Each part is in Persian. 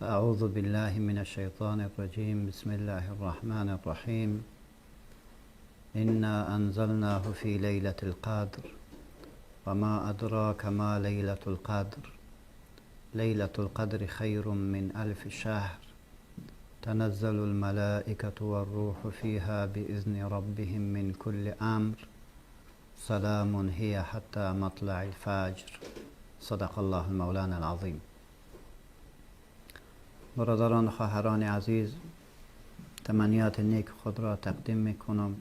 اعوذ بالله من الشیطان الرجیم. بسم الله الرحمن الرحیم. انا انزلناه فی لیلة القدر وما ادراک ما لیلة القدر. لیلة القدر خیر من الف شهر. تنزل الملائكة والروح فيها بإذن ربهم من كل أمر. سلام هي حتى مطلع الفجر. صدق الله المولانا العظیم. برادران و خواهران عزیز، تمنیات نیک خود را تقدیم میکنم.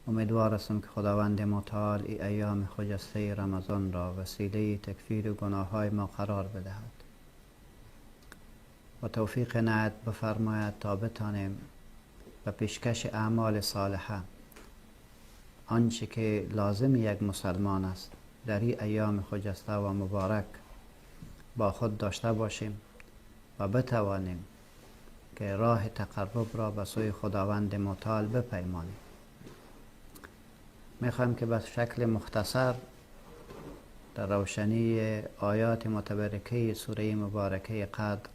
امیدوار هستم که خداوند متعال ای ایام خجسته رمضان را وسیله تکفیر گناههای ما قرار بدهد و توفیق عنایت بفرماید تا بتانیم به پیشکش اعمال صالحه آنچه که لازم یک مسلمان است در این ایام خجسته و مبارک با خود داشته باشیم و بتوانیم که راه تقرب را به سوی خداوند متعال بپیمانیم. میخوایم که به شکل مختصر در روشنی آیات متبرکه سوره مبارکه قدر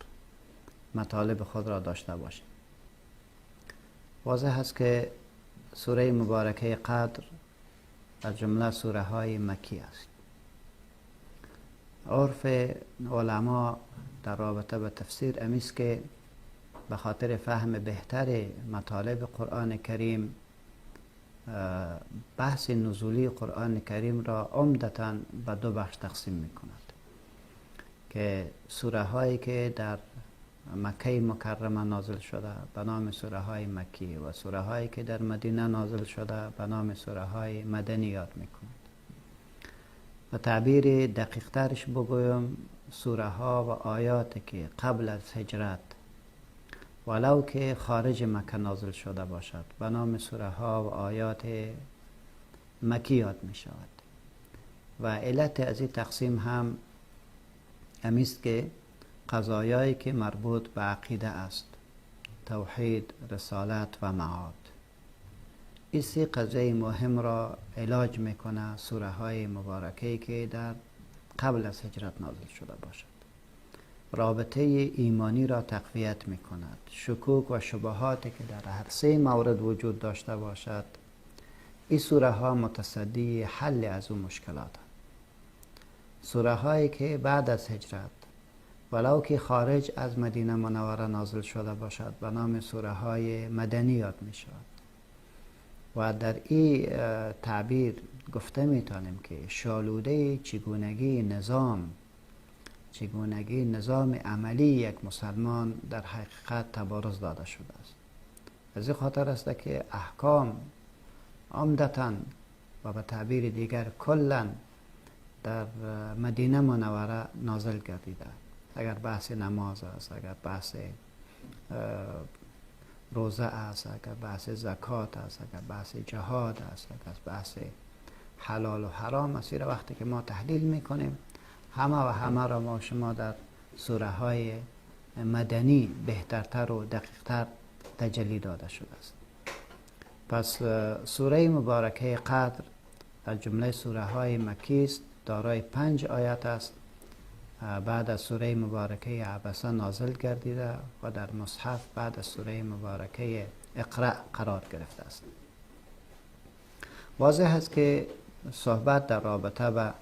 مطالب خود را داشته باشیم. واضح است که سوره مبارکه قدر از جمله سوره های مکی است. عرف علما در رابطه به تفسیر امیست که به خاطر فهم بهتر مطالب قرآن کریم بحث نزولی قرآن کریم را عمدتاً به دو بخش تقسیم میکند که سوره هایی که در مکه مکرمه نازل شده به نام سوره های مکی و سوره هایی که در مدینه نازل شده به نام سوره های مدنی یاد میکند. و تعبیر دقیق ترش بگویم، سوره ها و آیات که قبل از هجرت ولو که خارج مکه نازل شده باشد به نام سوره ها و آیات مکی یاد می شود. و علت از این تقسیم هم امیست که قضایایی که مربوط به عقیده است، توحید، رسالت و معاد، این سه قضیه مهم را علاج میکنه سوره های مبارکه که در قبل از هجرت نازل شده باشد. رابطه ایمانی را تقویت میکند. شکوک و شبهاتی که در هر سه مورد وجود داشته باشد، این سوره ها متصدی حل از اون مشکلات. سوره هایی که بعد از هجرت ولو که خارج از مدینه منوره نازل شده باشد به نام سوره های مدنی یاد می شود. و در این تعبیر گفته می تانیم که شالوده چگونگی نظام، چگونگی نظام عملی یک مسلمان در حقیقت تبارز داده شده است. از این خاطر است که احکام عمدتاً و به تعبیر دیگر کلاً در مدینه منوره نازل گردیده. اگر بحث نماز است، اگر بحث روزه است، اگر بحث زکات است، اگر بحث جهاد است، اگر بحث حلال و حرام است، این وقتی که ما تحلیل میکنیم همه و همه را ما شما در سوره های مدنی بهترتر و دقیقتر تجلی داده شده است. پس سوره مبارکه قدر از جمله سوره های مکی است، دارای 5 آیت است. بعد از سوره مبارکه عبسه نازل گردیده و در مصحف بعد از سوره مبارکه اقرأ قرار گرفته است. واضح است که صحبت در رابطه به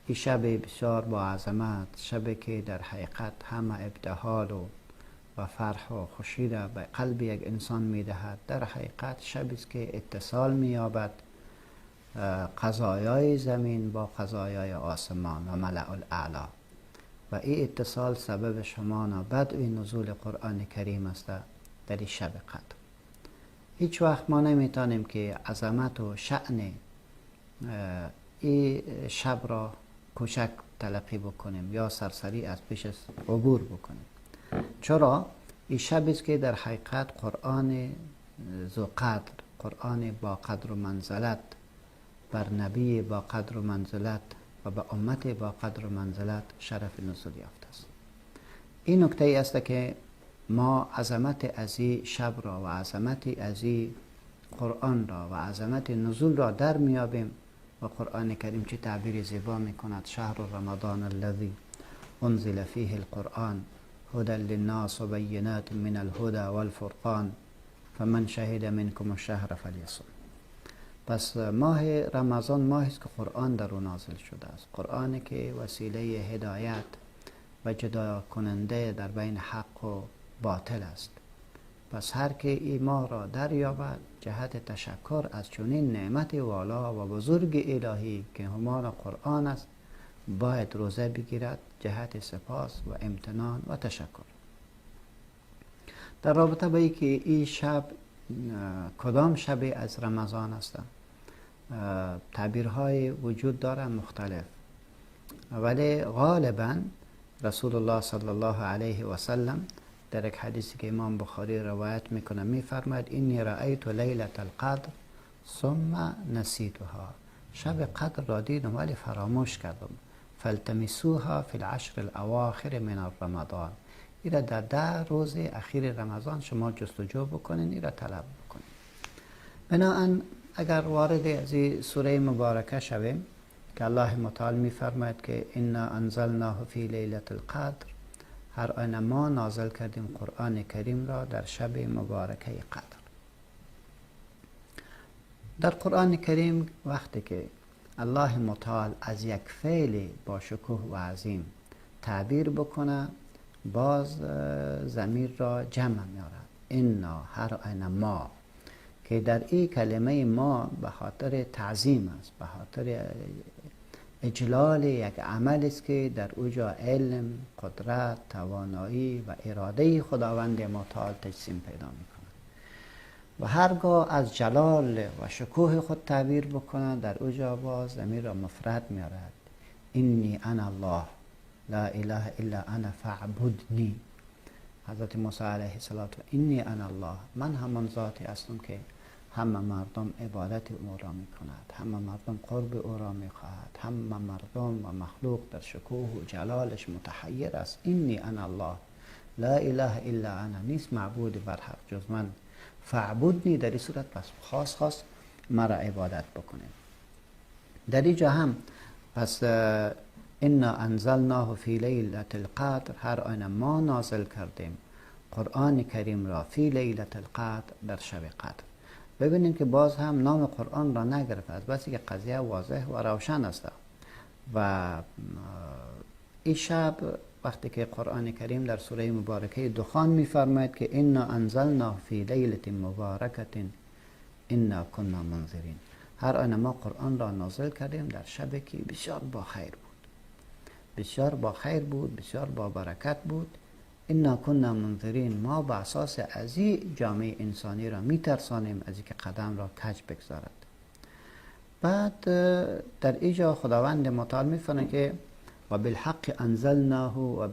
این شب بسیار با عظمت، شبی که در حقیقت همه ابتهال و فرح و خوشی را به قلب یک انسان میدهد، در حقیقت شبی است که اتصال مییابد قضایای زمین با قضایای آسمان و ملأ الاعلی، و این اتصال سبب شما بدء نزول قرآن کریم است در این شب قدر. هیچ وقت ما نمیتونیم که عظمت و شأن این شب را کوچک تلقی بکنیم یا سرسری از پیش عبور بکنیم. چرا؟ این شب است که در حقیقت قرآن ذو قدر، قرآن با قدر و منزلت، بر نبی با قدر و منزلت و به امت با قدر و منزلت شرف نزول یافته است. این نکته ای است که ما عظمت از این شب را و عظمت از این قرآن را و عظمت نزول را در میابیم. و قرآن کریم چه تعبیر زیبا میکند: شهر رمضان الذی انزل فیه القرآن هدى للناس وبینات من الهدى والفرقان فمن شهد منکم الشهر فلیصم. پس ماه رمضان ماهی است که قرآن در او نازل شده است، قرآنی که وسیله هدایت و جدا کننده در بین حق و باطل است. پس هر که این ماه را دریابد جهت تشکر از چنین نعمت والا و بزرگ الهی که همان قرآن است باید روزه بگیرد جهت سپاس و امتنان و تشکر. در رابطه با اینکه این شب کدام شب از رمضان است، تعبیرهای وجود داره مختلف، ولی غالبا رسول الله صلی الله علیه و سلم در یک حدیثی که امام بخاری روایت میکنه میفرماید انی رأیت لیلة القدر ثم نسیتها، شب قدر را دیدم ولی فراموش کردم، فالتمسوها فی العشر الاواخر من رمضان، ایرا در 10 روز اخیر رمضان شما جستجو بکنین، ایرا طلب بکنین. بناهن اگر وارد از این سوره مبارکه شویم که الله متعال میفرماید که انا انزلناه فی لیلة القدر، هر آینه ما نازل کردیم قرآن کریم را در شب مبارکه قدر. در قرآن کریم وقتی که الله متعال از یک فعل با شکوه و عظیم تعبیر بکنه باز ضمیر را جمع میارد، انا، هر آینه ما، که در این کلمه ما به خاطر تعظیم است، به خاطر اجلال یک عمل است که در اوجا علم، قدرت، توانایی و اراده خداوند متعال تجسیم پیدا میکنه و هرگاه از جلال و شکوه خود تعبیر بکنه در اوجا باز ضمیر را مفرد میارد، انی انا الله لا اله الا انا فاعبدنی. حضرت موسی علیه السلام انی انا الله، من همان ذاتی هستم که همه مردم عبادت او را می کند، همه مردم قرب او را می خواهد، همه مردم و مخلوق در شکوه و جلالش متحیر است. انی انا الله لا اله الا انا، نیست معبود بر حق جز من، فاعبدنی، در این صورت پس خاص خاص مرا عبادت بکنید. در اینجا هم پس انا انزلناه فی لیلة القدر، هر آینه ما نازل کردیم قرآن کریم را فی لیلة القدر، در شب قدر. ببینیم که باز هم نام قرآن را نگرفت، از بسی که قضیه واضح و روشن است. و این شب وقتی که قرآن کریم در سوره مبارکه دخان می‌فرماید که انا انزلناه فی لیلة مبارکة انا کنا منذرین، هر آن ما قرآن را نازل کردیم در شبی که بسیار با خیر بود، بسیار با خیر بود، بسیار با برکت بود. انا کنا منذرین، ما به اساس از این جامعه انسانی را میترسانیم از اینکه قدم را کج بگذارد. بعد در اینجا خداوند متعال میفرماید که و بالحق انزلناه و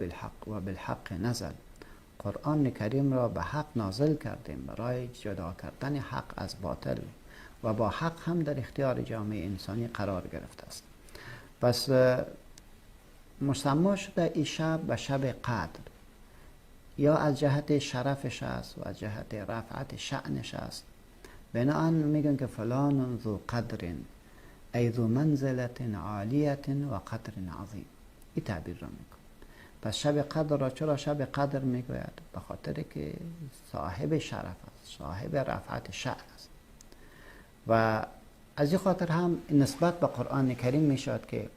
بالحق نزل، قرآن کریم را به حق نازل کردیم برای جدا کردن حق از باطل و با حق هم در اختیار جامعه انسانی قرار گرفته است. پس مسما شده این شب به شب قدر، یا از جهت شرفش است و از جهت رفعت شأنش است. بناهن میگن که فلان ذو قدر ای ذو منزلت عالیت و قدر عظیم، این تعبیر را میکن. پس شب قدر را چرا شب قدر میگوید؟ به خاطر که صاحب شرف است، صاحب رفعت شأن است. و از این خاطر هم نسبت به قرآن کریم میشد که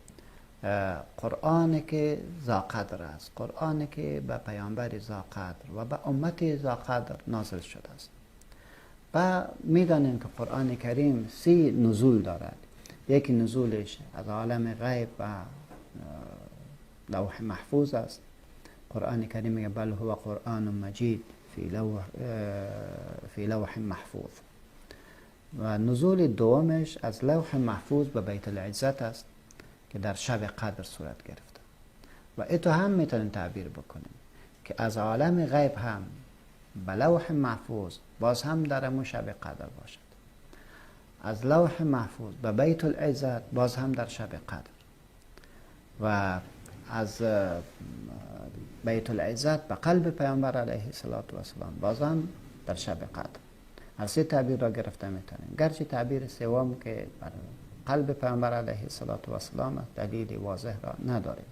قرآن که ذا قدر است، قرآن که به پیامبر ذا قدر و به امت ذا قدر نازل شده است. و میدانیم که قرآن کریم 3 نزول دارد. یکی نزولش از عالم غیب و لوح محفوظ است. قرآن کریم میگه بل هو قرآن مجید فی لوح محفوظ. و نزول دومش از لوح محفوظ به بیت العزت است که در شب قدر صورت گرفته. و ایتو هم میتونیم تعبیر بکنیم که از عالم غیب هم به لوح محفوظ باز هم در امو شب قدر باشد، از لوح محفوظ به بیت العزت باز هم در شب قدر، و از بیت العزت به قلب پیامبر علیه السلام باز هم در شب قدر. از سه تعبیر را گرفته میتونیم، گرچه تعبیر سوم که بر قلب پیامبر علیه السلام دلیل واضح را نداریم.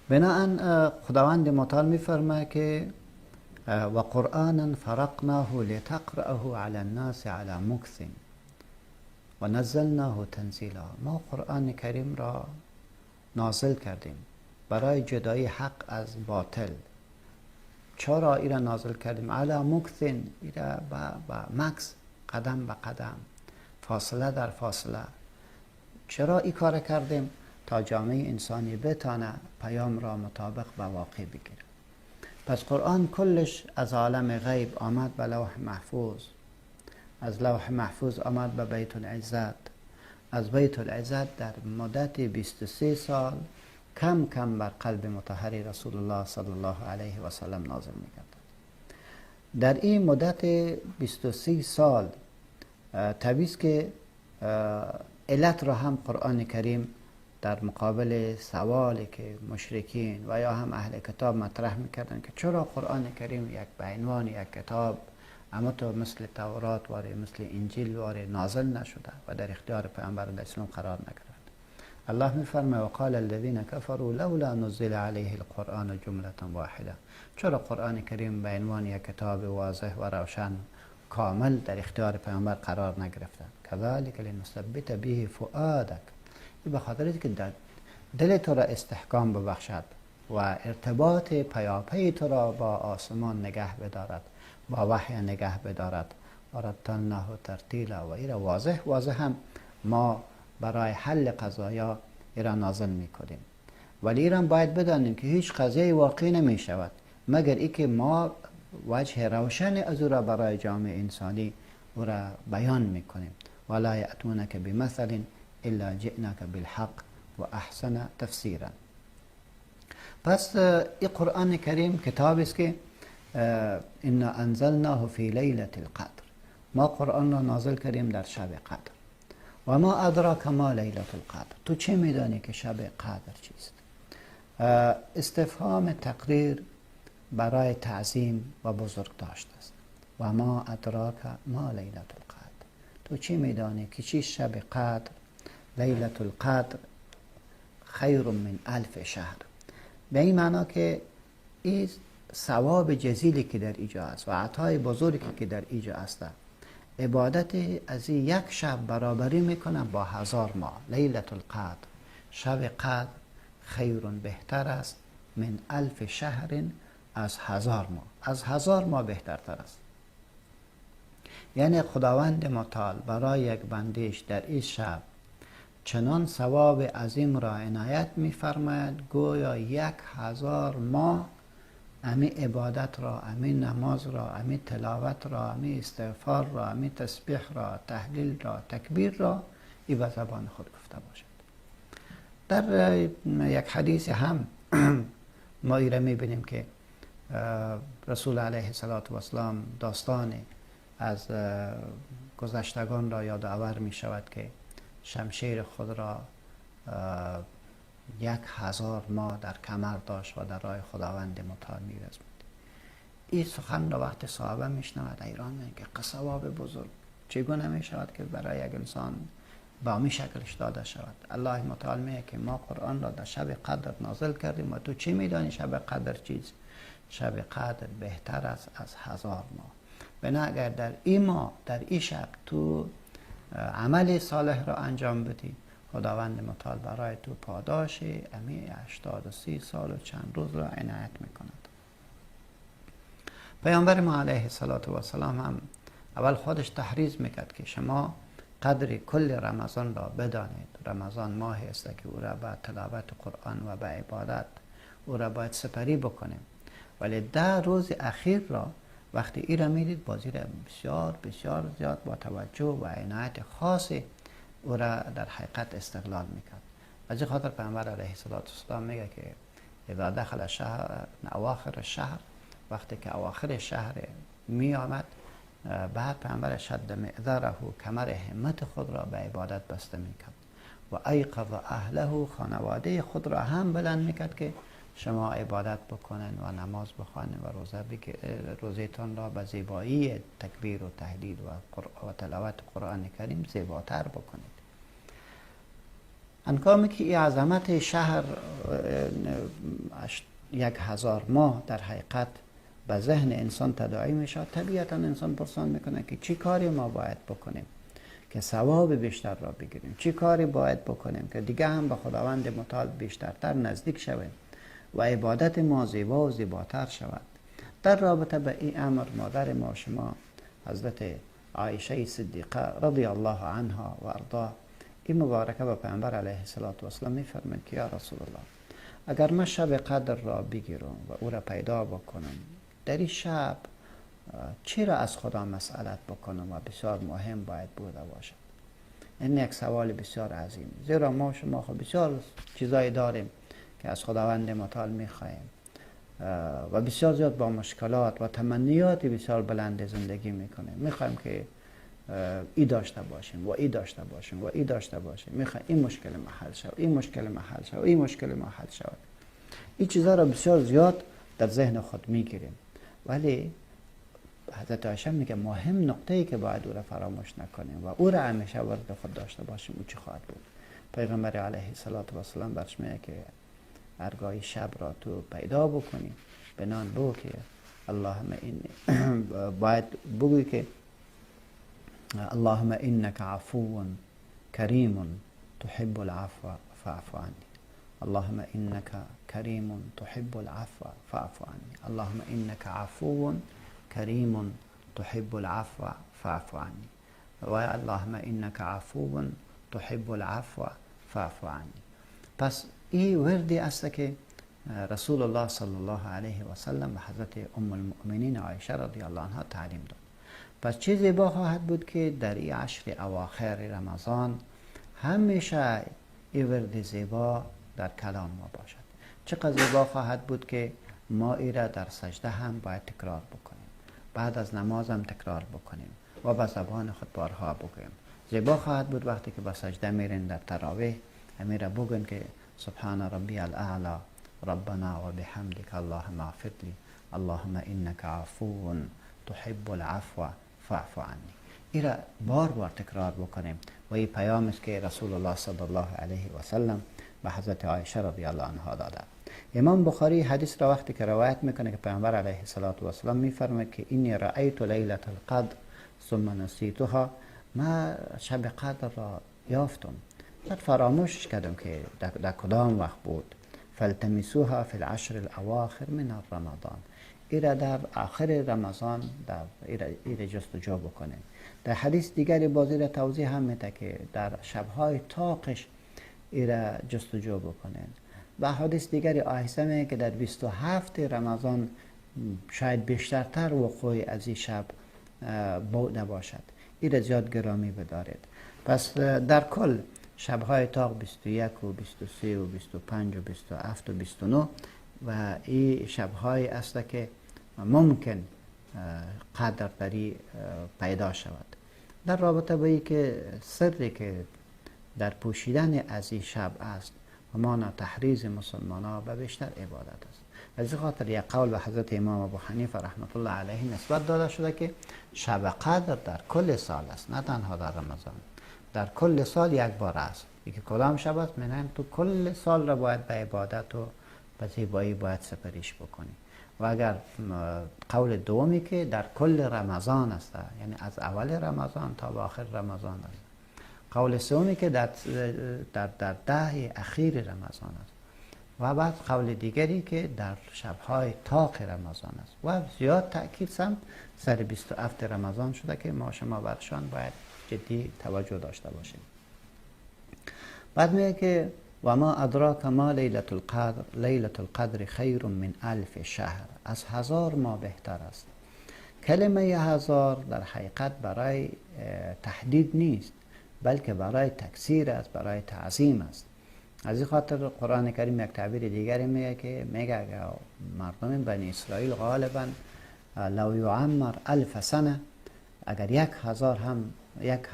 بناءً خداوند متعال می‌فرماید که و قرآنا فرقناه لتقرأه علی الناس علی مکث و نزلناه تنزیلا. ما قرآن کریم را نازل کردیم برای جدایی حق از باطل. چرا ایرا نازل کردیم؟ علی مکث، ایرا با مکث، قدم به قدم، فاصله در فاصله. چرا ای کار کردیم؟ تا جامعه انسانی بتانه پیام را مطابق به واقع بگیره. پس قرآن کلش از عالم غیب آمد به لوح محفوظ، از لوح محفوظ آمد به بیت العزت، از بیت العزت در مدت 23 سال کم کم بر قلب مطهر رسول الله صلی الله علیه و سلم نازل می‌گردد. در این مدت 23 سال طبیعی است که علت را هم قرآن کریم در مقابل سوالی که مشرکین و یا هم اهل کتاب مطرح میکردن که چرا قرآن کریم یک به عنوان یک کتاب اما تو مثل تورات واره مثل انجیل واره نازل نشده و در اختیار پیامبر اسلام قرار نگرفت. الله میفرماید وقال الذين كفروا لولا نزل عليه القرآن جملة واحدة. چرا قرآن کریم به عنوان یک کتاب واضح و روشن کامل در اختیار پیامبر قرار نگرفته؟ كذلك لنثبت به فؤادك، به خاطر که در دل تو را استحکام ببخشد و ارتباط پیاپی تو را با آسمان نگه بدارد، با وحی نگه بدارد. و رتلناه ترتیلا، و ایرا واضح واضح هم ما برای حل قضایا ایرا نازل میکنیم. ولی ایران باید بدانیم که هیچ قضیه واقع نمی شود مگر ای که ما وجه روشن از او را برای جامعه انسانی او را بیان میکنیم. ولا یأتونک بمثل الا جئناک بالحق و احسن تفسیرا. پس این قرآن کریم کتاب است که انا انزلناه فی لیلة القدر، ما قرآن را نازل کردیم در شب قدر. و ما ادراک ما لیلة القدر، تو چه میدانی که شب قدر چیست؟ استفهام تقریر برای تعظیم و بزرگ داشت است. و ما ادراک ما لیلة القدر، تو چه میدانی که چی شب قدر؟ لیلة القدر خیر من الف شهر، به این معنا که این ثواب جزیلی که در ایجا است و عطای بزرگی که در ایجا است، عبادت از یک شب برابری میکنه با 1000 ماه. لیلة القدر، شب قدر، خیر بهتر است من الف شهر، از 1000 ماه، از 1000 ماه بهترتر است. یعنی خداوند متعال برای یک بندش در این شب چنان ثواب عظیم را عنایت می‌فرماید گویا 1000 ماه امی عبادت را، امی نماز را، امی تلاوت را، امی استغفار را، امی تسبیح را، تهلیل را، تکبیر را ای به زبان خود گفته باشد. در یک حدیث هم ما ایره می‌بینیم که رسول علیه الصلاة والسلام داستان از گذشتگان را یادآور می شود که شمشیر خود را 1000 ماه در کمر داشت و در راه خداوند متعال می‌رزمید. این سخن را وقت صحابه میشنود ایران میگه که ثواب بزرگ چگونه می شود که برای یک انسان با می شکلش داده شود؟ الله متعال میگه که ما قرآن را در شب قدر نازل کردیم و تو چی میدانی شب قدر چیز؟ شب قدر بهتر است از 1000 ماه. بنا اگر در این ماه، در این شب تو عمل صالح را انجام بدی، خداوند متعال برای تو پاداش امی 83 سال و چند روز را عنایت میکند. پیامبر ما علیه الصلاة والسلام هم اول خودش تحریز میکرد که شما قدر کل رمضان را بدانید. رمضان ماهی است که او را به تلاوت قرآن و به عبادت او را باید سپری بکنیم، ولی 10 روز اخیر را وقتی ای را میدید بازی را بسیار بسیار زیاد با توجه و عنایت خاص او را در حقیقت استقلال میکرد. از این خاطر پیامبر علیه الصلاة والسلام میگه که اذا دخل شهر اواخر الشهر، وقتی که اواخر شهر می آمد، بعد پیامبر شد معذره، کمر همت خود را به عبادت بسته میکرد و ایقظ اهله، خانواده خود را هم بلند میکرد که شما عبادت بکنن و نماز بخوانن و روزه‌تان را به زیبایی تکبیر و تهلیل و تلاوت قرآن کریم زیباتر بکنید. هنگامی که این عظمت شهر 1000 ماه در حقیقت به ذهن انسان تداعی میشه، طبیعتا انسان پرسان میکنه که چی کاری ما باید بکنیم که ثواب بیشتر را بگیریم، چی کاری باید بکنیم که دیگه هم به خداوند متعال بیشترتر نزدیک شویم و عبادت ما زیبا و زیباتر شود. در رابطه به این امر مادر ما شما حضرت عایشه صدیقه رضی الله عنها و ارضاه این مبارکه به پیامبر علیه الصلاة والسلام میفرماید که یا رسول الله، اگر من شب قدر را بگیرم و او را پیدا بکنم، در این شب چرا از خدا مسئلت بکنم و بسیار مهم باید بوده باشد؟ این یک سوال بسیار عظیم، زیرا ما شما خب بسیار چیزایی داریم که از خداوند متعال میخواهیم و بسیار زیاد با مشکلات و تمنیات بسیار بلند زندگی میکنیم. میخوایم که ای داشته باشیم و ای داشته باشیم و ای داشته باشیم، میخوایم این مشکل ما حل شود، این مشکل ما حل شود، این مشکل ما حل شود. این چیزها را بسیار زیاد در ذهن خود میگیریم، ولی حضرت عایشه میگه مهم نقطه‌ای که باید او را فراموش نکنیم و او را همیشه ورد خود داشته باشیم او چی خواهد بود. پیغمبر علیه الصلاة والسلام برش میگه که هرگاهی شب را تو پیدا بکنی بنان بگو که اللهم این باید بگوی که اللهم انک عفو کریم تحب العفو فاعف عنی، اللهم انک کریم تحب العفو فاعف عنی، اللهم انک عفو کریم تحب العفو فاعف عنی، و اللهم انک عفو تحب العفو فاعف عنی. پس این وردی است که رسول الله صلی الله علیه و سلم به حضرت ام المؤمنین عایشه رضی الله عنها تعلیم داد. پس چه زیبا خواهد بود که در این عشر اواخر رمضان همیشه این ورد زیبا در کلام ما باشد. چقدر زیبا خواهد بود که ما ای را در سجده هم باید تکرار بکنیم، بعد از نماز هم تکرار بکنیم و به زبان خود بارها بگوییم. زیبا خواهد بود وقتی که به سجده میرین در تراویح همین را بگوین که سبحان ربی الاعلی ربنا و بحمدک اللهم اغفر لی اللهم انک عفو تحب العفو فاعف عنی. این را بار بار تکرار بکنیم و این پیام است که رسول الله صلی الله علیه و سلم به حضرت عایشه رضی الله عنها داده. امام بخاری حدیث را وقتی که روایت میکنه که پیامبر علیه الصلاة والسلام میفرماید که اینی رأیت لیلة القدر ثم نسیتها، ما شب قدر را یافتم بعد فراموشش کردم که در کدام وقت بود. فالتمسوها فی العشر الاواخر من رمضان، ایره در آخر رمضان در ایره جستجو بکنیم. در حدیث دیگری بازی را توضیح هم میده که در شبهای تاقش ایره جستجو بکنین. و حدیث دیگری آهسته میگه که در 27 رمضان شاید بیشترتر وقوع از این شب بوده باشد. ایره زیاد گرامی بدارید. پس در کل شبهای تاق 21 و 23 و 25 و 27 و 29 و این شبهای است که ممکن قدر دری پیدا شود. در رابطه با این که سری که در پوشیدن از این شب است و مانا تحریز مسلمان ها به بیشتر عبادت است. از این خاطر یک قول به حضرت امام ابو حنیفه رحمت الله علیه نسبت داده شده که شب قدر در کل سال است، نه تنها در رمضان، در کل سال یک بار است. یکی کدام شب است؟ میگن تو کل سال را باید به عبادت و به زیبایی باید سپریش بکنی. و اگر قول دومی که در کل رمضان است، یعنی از اول رمضان تا به آخر رمضان است. قول سومی که در در ده اخیر رمضان است. و بعد قول دیگری که در شبهای تاق رمضان است. و زیاد تأکید سم سر 27 رمضان شده که ما شما برشان باید جدی توجه داشته باشیم. بعد میگه که و ما ادراک ما لیلة القدر، لیلة القدر خیر من الف شهر، از 1000 ماه بهتر است. کلمه 1000 در حقیقت برای تحدید نیست، بلکه برای تکثیر است، برای تعظیم است. از این خاطر قرآن کریم یک تعبیر دیگری میگه که میگه مردم بنی اسرائیل غالبا لو یعمر الف سنه، اگر 1000 هم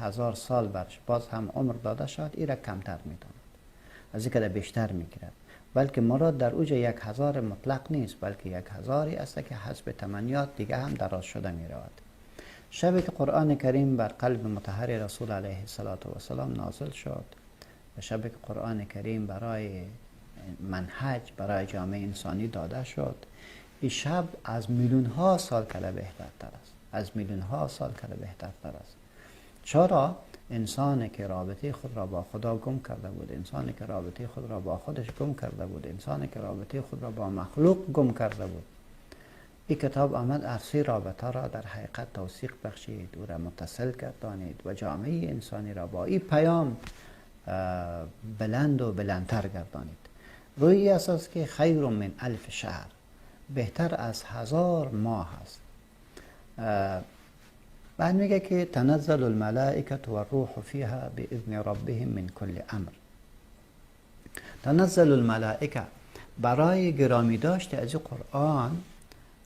1000 سال برش باز هم عمر داده شد، این را کمتر میداند، از این که بیشتر میگیرد. بلکه مراد در اوج 1000 مطلق نیست، بلکه 1000 است که حسب تمنیات دیگه هم دراز شده میرود. شبی که قرآن کریم بر قلب مطهر رسول علیه الصلاة والسلام نازل شد شب که قرآن کریم برای منهج برای جامعه انسانی داده شد، این شب از میلیون ها سال کله بهترتر است، از میلیون ها سال کله بهترتر است. چرا؟ انسانی که رابطه خود را با خدا گم کرده بود، انسانی که رابطه خود را با خودش گم کرده بود، انسانی که رابطه خود را با مخلوق گم کرده بود، این کتاب آمد عرصه رابطه را در حقیقت توثیق بخشید، او را متصل گردانید و جامعه انسانی را با این پیام بلند و بلندتر گردانید. روی اساس که خیر من الف شهر، بهتر از 1000 ماه است. بعد میگه که تنزل الملائکه و الروح فیها باذن ربهم من کل امر. تنزل الملائکه برای گرامی داشت از قرآن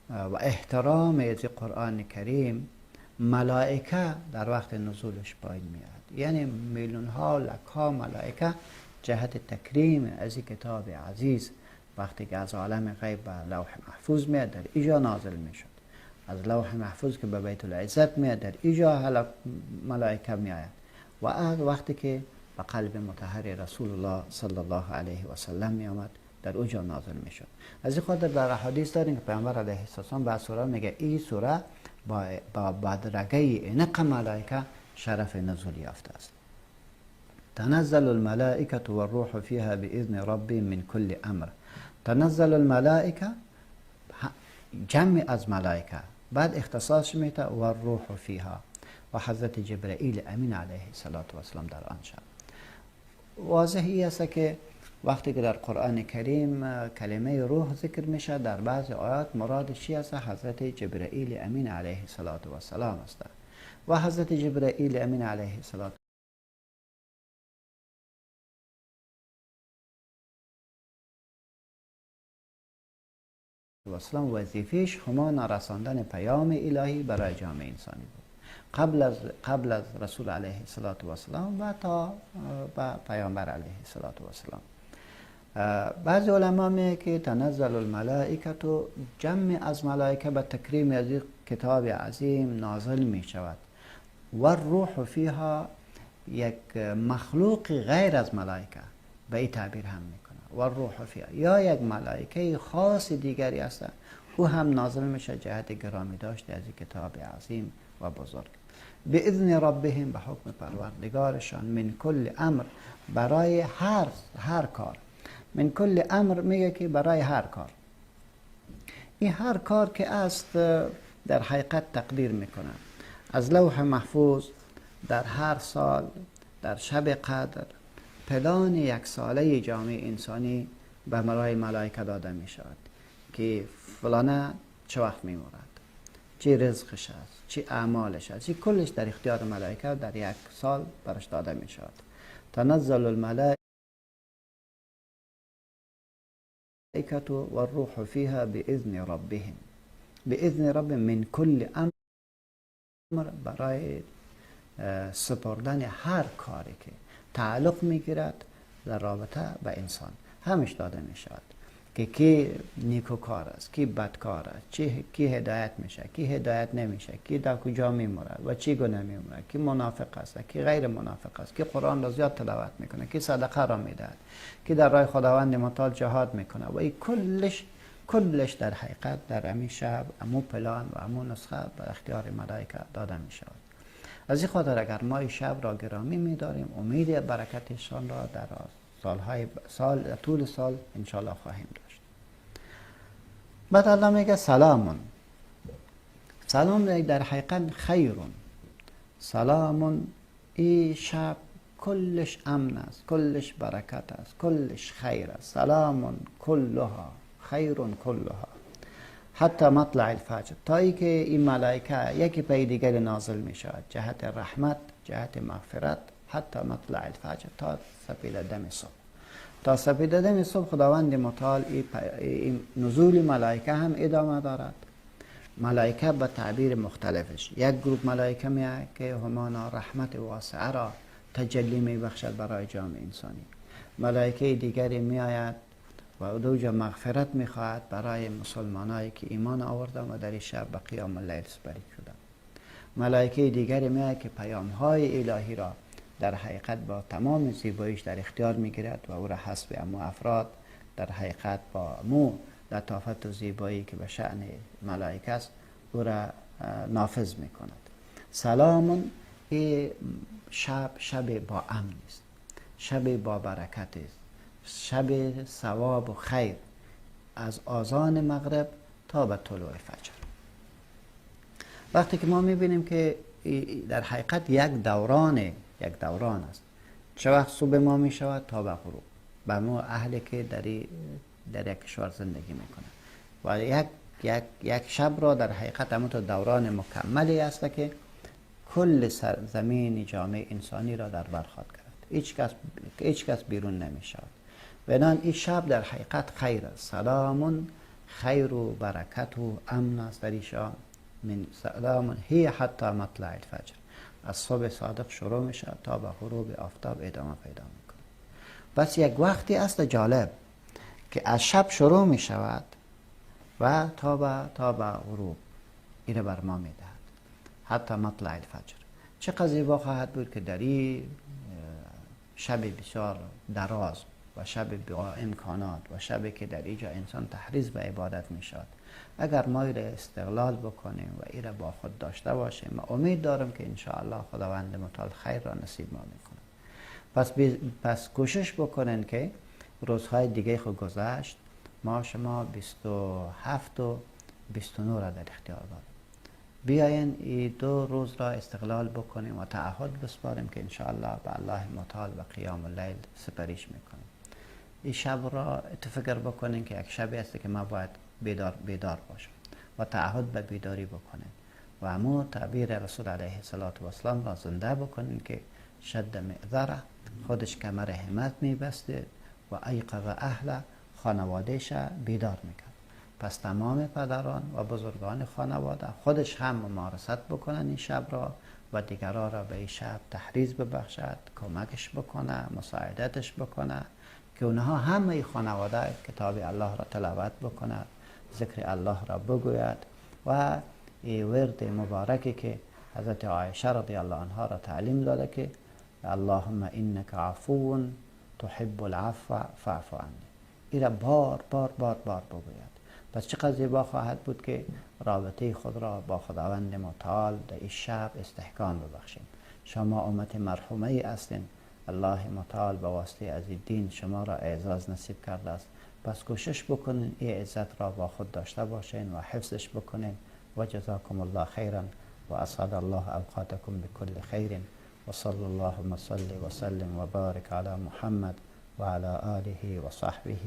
و احترام از قرآن کریم، ملائکه در وقت نزولش پایین میاد. یعنی میلیون ها لک ها ملائکه جهت تکریم از کتاب عزیز وقتی که از عالم غیب به لوح محفوظ میاد در ایجا نازل میشد، از لوح محفوظ که به بیت العزت میاد در ایجا ملائکه میآید، و از وقتی که به قلب مطهر رسول الله صلی الله علیه و سلم میآمد در اوجا نازل میشد. از این خاطر در احادیث داریم که پیامبر علیه السلام به سوره میگه این سوره با بدرگه انق ملائکه شرف نزول یافته است. تنزل الملائکه والروح فیها باذن ربهم من کل امر. تنزل الملائکه جمع از ملائکه، بعد اختصاص میده و الروح فیها و حضرت جبرئیل امین علیه السلام در آن شب. واضح است که وقتی که در قرآن کریم کلمه روح ذکر میشه در بعض آیات مراد چی است؟ حضرت جبرئیل امین علیه السلام است. و حضرت جبرئیل امین علیه السلام وظیفه‌اش همان رساندن پیام الهی برای جامعه انسانی بود، قبل از رسول علیه السلام و تا به پیامبر علیه السلام. بعضی علما میگه که تنزل الملائکه جمع از ملائکه به تکریم از کتاب عظیم نازل می شود و الروح فیها یک مخلوق غیر از ملائکه به این تعبیر هم میکنه، و الروح فیها یا یک ملائکه خاص دیگری است، او هم نازل میشه جهت گرامی داشت از کتاب عظیم و بزرگ. به اذن ربهم، به حکم پروردگارشان، من کل امر، برای هر کار. من کل امر میگه که برای هر کار. این هر کار که است در حقیقت تقدیر میکنه. از لوح محفوظ در هر سال در شب قدر پلان یک ساله جامعه انسانی به مرای ملائکه داده می شود که فلانه چه وقت می مورد، چه رزقش است، چه اعمالش است، چه کلش در اختیار ملائکه در یک سال برش داده می شود. تنزل الملائکه والروح فيها بإذن ربهم، بإذن رب من کل امر، برای سپردن هر کاری که تعلق میگیرد در رابطه به انسان همش داده می شود که کی نیکوکار است، کی بدکار است، کی هدایت میشه، کی هدایت نمیشه، کی در کجا میمورد و چی گونه میمورد، کی منافق است، کی غیر منافق است، کی قرآن را زیاد تلاوت میکنه، کی صدقه را میدهد، کی در راه خداوند متعال جهاد میکنه، و این کلش در حقیقت در امی شب امو پلان و امو نسخه به اختیار ملائکه داده میشود. از این خاطر اگر ما این شب را گرامی میداریم، امید برکتشان را در سالهای سال در طول سال انشالله خواهیم داشت. بعد الله میگه سلامون، سلام در حقیقت خیرون، سلامون ای شب کلش امن است، کلش برکت است، کلش خیر است. سلامون کلها خیرون کلها حتی مطلع الفجر، تا ای که این ملائکه یکی پی دیگری نازل می شود جهت رحمت، جهت مغفرت، حتی مطلع الفجر، تا سپید دم صبح. تا سپید دم صبح خداوند متعال این نزول ملائکه هم ادامه دارد. ملائکه به تعبیر مختلفش، یک گروه ملائکه میاد که همانا رحمت واسعه را تجلی می بخشد برای جامعه انسانی. ملائکه دیگری میآید و دوجا مغفرت میخواهد برای مسلمانایی که ایمان آوردن و در این شب به قیام اللیل سپری شدند. ملائکه دیگری میآید که پیام های الهی را در حقیقت با تمام زیباییش در اختیار میگیرد و او را حسب امو افراد در حقیقت با امو لطافت و زیبایی که به شأن ملائکه است او را نافذ میکند. سلام، ای شب، شب با امن است، شب با برکت است، شب ثواب و خیر از آذان مغرب تا به طلوع فجر. وقتی که ما میبینیم که در حقیقت یک دوران است، چه وقت صبح ما میشود تا به غروب، به ما اهلی که در یک کشور زندگی میکنه و یک شب را در حقیقت همون تو دوران مکملی است که کل سرزمین جامعه انسانی را در بر خواهد گرفت، هیچ کس بیرون نمی شود. بنابراین این شب در حقیقت خیر است، سلام خیر و برکت و امن است در این شب. من سلام هی حتی مطلع الفجر، از صبح صادق شروع می شود تا به غروب آفتاب ادامه پیدا میکنه. بس یک وقتی است جالب که از شب شروع می شود و تا به غروب ایره بر ما می دهد حتی مطلع الفجر. چه زیبا خواهد بود که در این شب بسیار دراز و شب با امکانات و شبی که در اینجا انسان تحریز به عبادت می شود، اگر ما ایره استقلال بکنیم و ایره با خود داشته باشیم، امید دارم که انشاءالله خداوند متعال خیر را نصیب ما میکنه. پس کوشش بکنن که روزهای دیگه خود گذشت، ما شما 27 و 29 را در اختیار داریم. بیاین این دو روز را استقلال بکنیم و تعهد بسپاریم که انشاءالله به الله متعال و قیام اللیل سپریش میکنیم. این شب را تفکر بکنیم که یک شبی است که ما باید بیدار باشم و تعهد به بیداری بکنیم و امو تعبیر رسول علیه الصلاة والسلام را زنده بکنیم که شد معذره، خودش کمر همت میبسته و ایقظ اهله، خانوادهش بیدار میکرد. پس تمام پدران و بزرگان خانواده خودش هم ممارست بکنن این شب را و دیگران را به این شب تحریز ببخشد، کمکش بکنه، مساعدتش بکنه که اونها همه خانواده کتاب الله را تلاوت بکند، ذکر الله را بگوید و این ورد مبارکی که حضرت عایشه رضی الله عنها را تعلیم داده که اللهم انک عفو تحب العفو فاعف عنی، این را بار بار بار بار بگوید. پس چقدر زیبا خواهد بود که رابطه خود را با خداوند متعال در این شب استحکام ببخشیم. شما امت مرحومه ای هستین، الله متعال به واسطه از این دین شما را اعزاز نصیب کرده است. پس کوشش بکنین این عزت را با خود داشته باشین و حفظش بکنین. و جزاکم الله خیرا و اسعد الله اوقاتکم بكل خیر و صلی اللهم صل و سلم و بارک علی محمد و علی آله و صحبه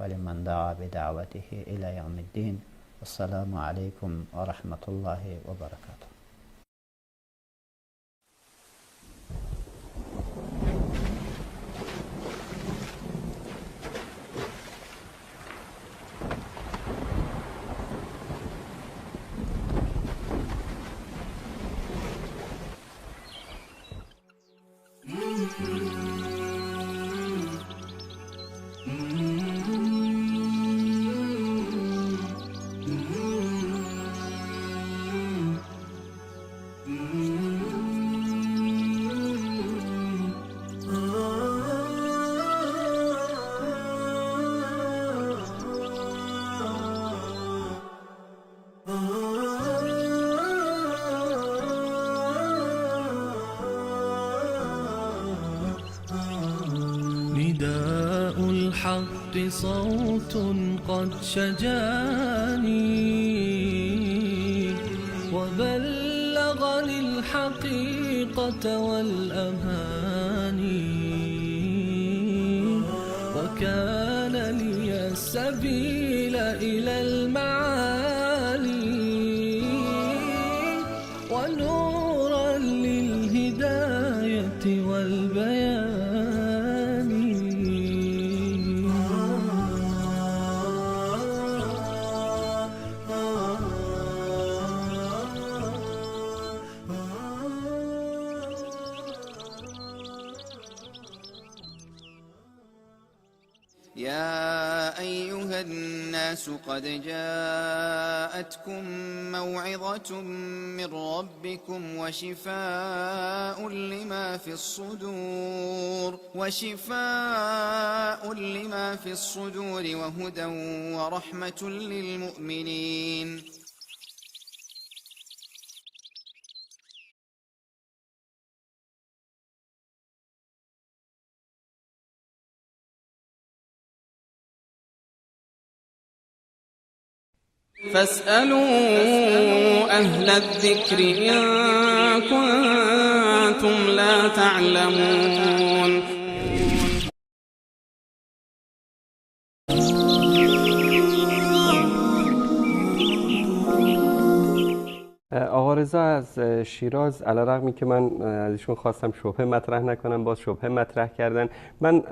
ولمن دعا بدعوته الى یوم الدین. السلام علیکم و رحمت الله و برکاته. صوت قد شجاني وبلغني الحقيقة والأماني وكان لي السبيل إلى المعالي ونورا للهداية والبيان. يا أيها الناس الناس قد جاءتكم موعظة من ربكم وشفاء لما في الصدور وشفاء لما في الصدور وهدى ورحمة للمؤمنين. فاسألوا أهل الذكر إن كنتم لا تعلمون. آقا رضا از شیراز، علیرغمی که من از ایشون خواستم شبهه مطرح نکنم، باز شبهه مطرح کردن. من